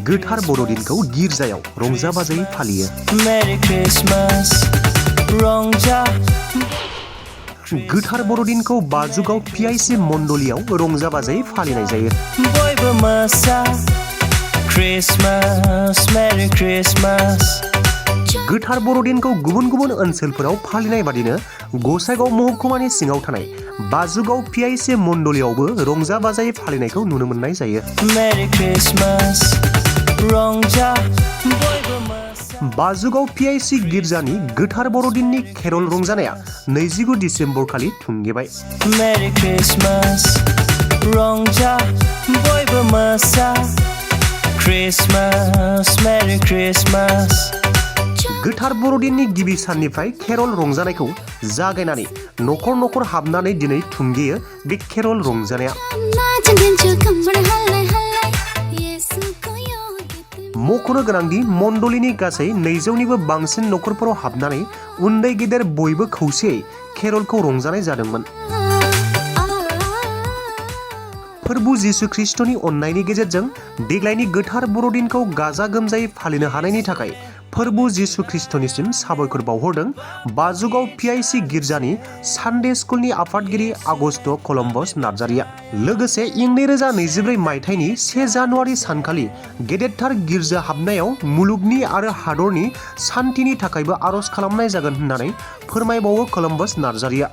गोथार बर'दिनखौ गिर्जायाव रंजा बाजायै फालियो। गोथार बर'दिनखौ बाजुगाव पिआइसि मण्डलियाव रंजा बाजायै फालिनाय जायो। गोथार बर'दिनखौ गुबुन गुबुन ओनसोलफोराव फालिनाय बादिनो गसाइगाव महकुमानि सिङाव थानाय बाजुगाव पिआइसि मण्डलियावबो रंजा बाजायै फालिनायखौ नुनो मोननाय जायो। बाजुगाव पिआइसि गिर्जानि गोथार बर'दिननि खेरल रंजानाया 29 डिसेम्बर खालि थुंगेबाय। गोथार बर'दिननि गिबि साननिफ्राय खेरल रंजानायखौ जागायनानै न'खर न'खर हाबनानै दिनै थुंगेयो बे खेरल रंजानाया। मख'नो गोनांदि मण्डलिनि गासै 200निबो बांसिन न'खरफोराव हाबनानै उन्दै गेदेर बयबो खौसेयै खेरलखौ रंजानाय जादोंमोन। फोरबु जिसु ख्रिस्टनि अननायनि गेजेरजों देग्लायनि गोथार बर'दिनखौ गाजा गोमजायै फालिनो हानायनि थाखाय फोरबु जिसु ख्रिस्टनिसिम साबायखर बावहरदों बाजुगाव पिआइसि गिर्जानि सानडे स्कुलनि आफादगिरि आगस्ट कलम्बस नार्जारिया। लोगोसे इं 2024 मायथाइनि 1 जानुवारि सानखालि गेदेरथार गिर्जा हाबनायाव मुलुगनि आरो हादरनि सान्थिनि थाखायबो आरज खालामनाय जागोन होननानै फोरमायबावो कलम्बस नार्जारिया।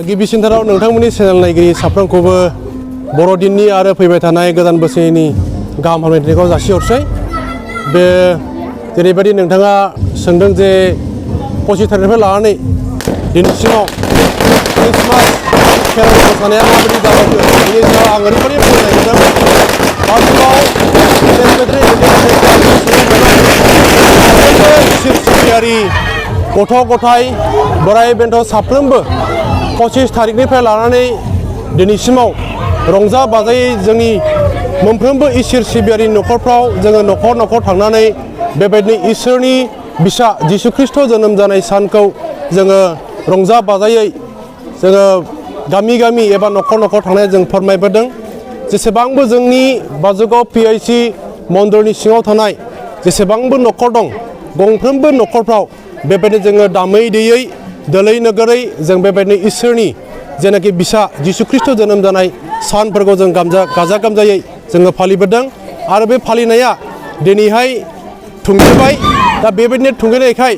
गिबिसिनथाराव नोंथांमोननि चेनेल नायगिरि साफ्रोमखौबो बर'दिननि आरो फैबाय थानाय गोदान बोसोरनि गाहाम हामलायनायखौ जासिहरसै। बे जेरैबायदि नोंथाङा सोंदों जे 25 थारिखनिफ्राय लानानै दिनैसिमाव क्रिसमास खेराइ मोसानाया माबायदि जाबोखो बेनि सायाव आं ओरैबायदि बुंनो नागिरदों। बाजुगाव इसोर सिबियारि गथ' गथाय बोराइ बेन्थ' साफ्रोमबो 25 थारिखनिफ्राय लानानै दिनैसिमाव रंजा बाजायै जोंनि मोनफ्रोमबो इसोर सिबियारि न'खरफ्राव जोङो न'खर न'खर थांनानै बेबायदिनो इसोरनि बिसा जिसु ख्रिस्ट जोनोम जानाय सानखौ जोङो रंजा बाजायै जोङो गामि गामि एबा न'खर न'खर थांनाय जों फोरमायबोदों। जेसेबांबो जोंनि बाजुगाव पिआइसि मण्डलनि सिङाव थानाय जेसेबांबो न'खर दं गंफ्रोमबो न'खरफ्राव बेबायदिनो जोङो दामै देयै दोलै नोगोरै जों बेबायदिनो इसोरनि जेनाखि बिसा जिसु ख्रिस्ट जोनोम जानाय सानफोरखौ जों गाजा गोमजायै जोङो फालिबोदों आरो बे फालिनाया दिनैहाय थुंगेबाय। दा बेबायदिनो थुंगेनायखाय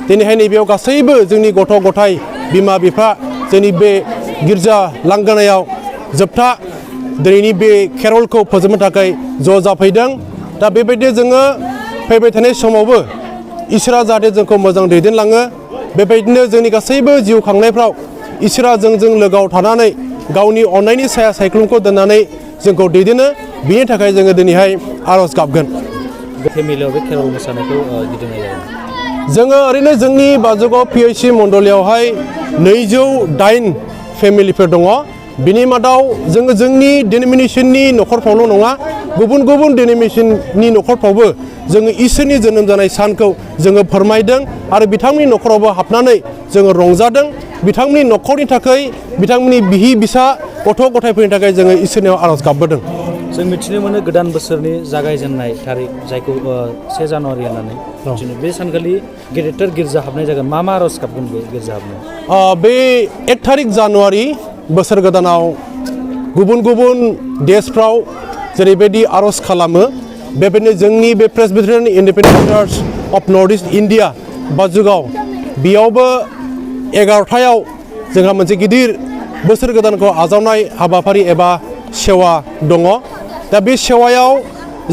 दिनैहाय नैबेयाव गासैबो जोंनि गथ' गथाय बिमा बिफा जोंनि बे गिर्जा लांगोनायाव जोबथा दिनैनि बे खेरलखौ फोजोबनो थाखाय ज' जाफैदों। दा बेबायदिनो जोङो फैबाय थानाय समावबो इसोरा जाहाथे जोंखौ मोजां दैदेनलाङो बेबायदिनो जोंनि गासैबो जिउ खांनायफ्राव इसोरा जोंजों लोगोआव थानानै गावनि अननायनि साया सायख्लुमखौ दोननानै जोंखौ दैदेनो बेनि थाखाय जोङो दिनैहाय आर'ज गाबगोन। फेमिलियाव बे खेरल मोसानायखौ गिदिंनाय जागोन। जोङो ओरैनो जोंनि बाजुगाव पिआइसि मण्डलियावहाय 208 फेमिलिफोर दङ। बिनि मादाव जोङो जोंनि डिनोमिनेसननि न'खरफ्रावल' नङा गुबुन गुबुन डिनोमिनेसननि न'खरफ्रावबो जोङो इसोरनि जोनोम जानाय सानखौ जोङो फोरमायदों आरो बिथांमोननि न'खरावबो हाबनानै जोङो रंजादों। बिथांमोननि न'खरनि थाखाय बिथांमोननि बिहि बिसा गथ' गथायफोरनि थाखाय जोङो इसोरनियाव आर'ज गाबबोदों। जों मिथिनो मोनो गोदान बोसोरनि जागायजेननाय थारिख जायखौ 1 जानुवारि होननानै बे सानखालि गेदेरथार गिर्जा हाबनाय जागोन। मा आर'ज गाबगोन बे गिर्जा हाबनायाव? बे 1 थारिख जानुवारि बोसोर गोदानाव गुबुन गुबुन देशफ्राव जेरैबायदि आर'ज खालामो बेबायदिनो जोंनि बे Presbyterian independent church of north east India बाजुगाव बेयावबो 11थायाव जोंहा मोनसे गिदिर बोसोर गोदानखौ आजावनाय हाबाफारि एबा सेवा दङ। दा बे सेवायाव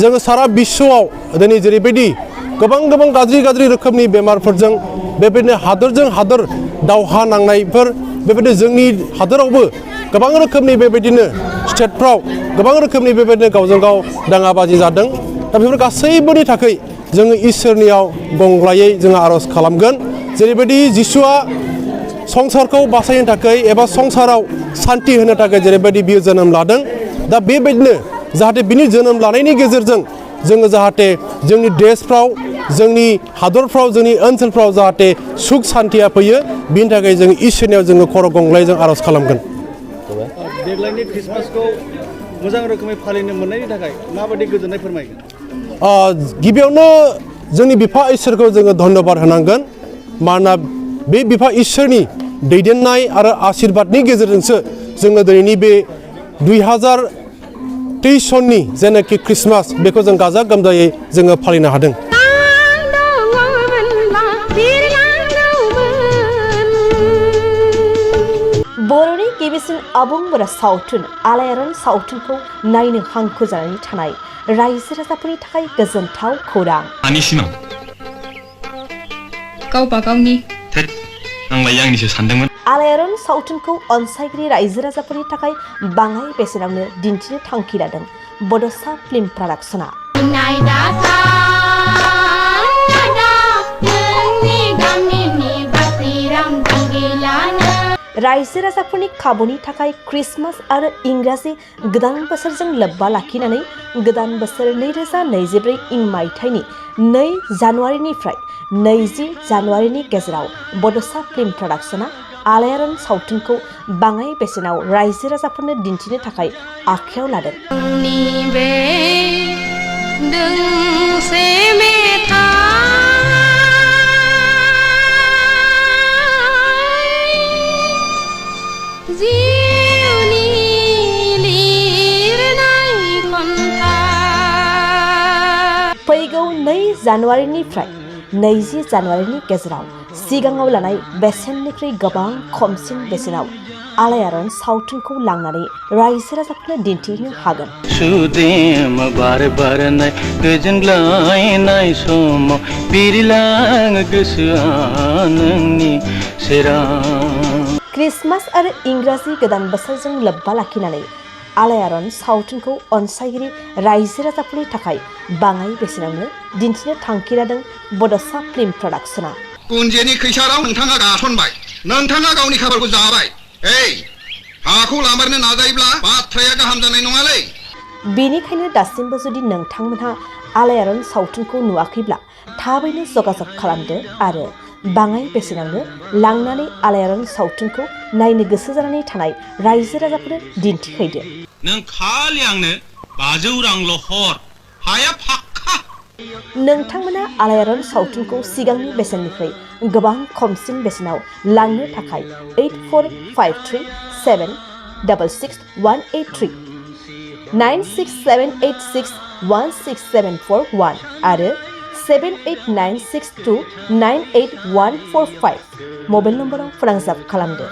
जोङो सारा बिश्वआव दिनै जेरैबायदि गोबां गाज्रि रोखोमनि बेमारफोरजों बेबायदिनो हादरजों हादर दावहा नांनायफोर बेबायदिनो जोंनि हादरावबो गोबां रोखोमनि बेबायदिनो स्टेटफ्राव गोबां रोखोमनि बेबायदिनो गावजों गाव दाङाबाजि जादों। दा बेफोर गासैबोनि थाखाय जोङो इसोरनियाव गंग्लायै जोङो आर'ज खालामगोन। जेरैबायदि जिसुआ संसारखौ बासायनो थाखाय एबा संसाराव सान्थि होनो थाखाय जेरैबायदि बियो जोनोम लादों दा बेबायदिनो जाहाथे बिनि जोनोम लानायनि गेजेरजों जोङो जाहाथे जोंनि देशफ्राव जोंनि हादरफ्राव जोंनि ओनसोलफ्राव जाहाथे सुख सान्थिया फैयो बिनि थाखाय जों इसोरनियाव जोङो खर' गंग्लायजों आर'ज खालामगोन। देग्लायनि क्रिसमासखौ मोजां रोखोमै फालिनो मोननायनि थाखाय माबायदि गोजोननाय फोरमायगोन? गिबियावनो जोंनि बिफा इसोरखौ जोङो धन्यबाद होनांगोन मानोना बे बिफा इसोरनि दैदेननाय आरो आशीर्बादनि गेजेरजोंसो जोङो दिनैनि बे 2023 सननि जेनाखि क्रिसमास बेखौ जों गाजा गोमजायै जोङो फालिनो हादों। बर'नि गिबिसिन आबुं बर' सावथुन आलायारन सावथुनखौ नायनो हांखुर जानानै थानाय रायजो राजाफोरनि थाखाय गोजोनथाव खौरां। आंनि सिमां गावबा गावनि आंलाय आंनिसो सानदोंमोन। आलायारन सावथुनखौ अनसायगिरि रायजो राजाफोरनि थाखाय बाङाय बेसेनावनो दिन्थिनो थांखि लादों बड'सा फिल्म प्रडाक्शना। रायजो राजाफोरनि खाबुनि थाखाय क्रिसमास आरो इंराजि गोदान बोसोरजों लोब्बा लाखिनानै गोदान बोसोर 2024 इं मायथाइनि 2 जानुवारिनिफ्राय 20 जानुवारिनि गेजेराव बड'सा फिल्म प्रडाक्शना आलायारन सावथुनखौ बाङाय बेसेनाव रायजो राजाफोरनो दिन्थिनो थाखाय आखायाव लादों। फैगौ 2 जानुवारिनिफ्राय 20 जानुवारिनि गेजेराव सिगाङाव लानाय बेसेननिख्रुइ गोबां खमसिन बेसेनाव आलायारन सावथुनखौ लांनानै रायजो राजाफोरनो दिन्थिनो हागोन। सुदेम बार बारनाय गोजोनग्लायनाय समाव बिरलाङो गोसोआ नोंनि सेराव। क्रिसमास आरो इंराजि गोदान बोसोरजों लोब्बा लाखिनानै आलायारन सावथुनखौ अनसायगिरि रायजो राजाफोरनि थाखाय बाङाय बेसेनावनो दिन्थिनो थांखि लादों बड'सा फिल्म प्रडाक्शना। कुन्जेनि खैसाराव नोंथाङा गासनबाय, नोंथाङा गावनि खाफालखौ जाबाय। हाखौ लामारनो नाजायोब्ला बाथ्राया गाहाम जानाय नङालै। बेनिखायनो दासिमबो जुदि नोंथांमोनहा आलायारन सावथुनखौ नुवाखैब्ला थाबैनो जगाजग खालामदो आरो बाङाय बेसेनावनो लांनानै आलायारन सावथुनखौ नायनो गोसो जानानै थानाय रायजो राजाफोरनो दिन्थिहैदो। नों खालि आंनो 500 रांल' हर, हाया फाक्का। नोंथांमोना आलायारन सावथुनखौ सिगांनि बेसेननिफ्राय गोबां खमसिन बेसेनाव लांनो थाखाय 8453766183 9678616741 आरो 7896298145 मबाइल नम्बराव फोनांजाब खालामदो।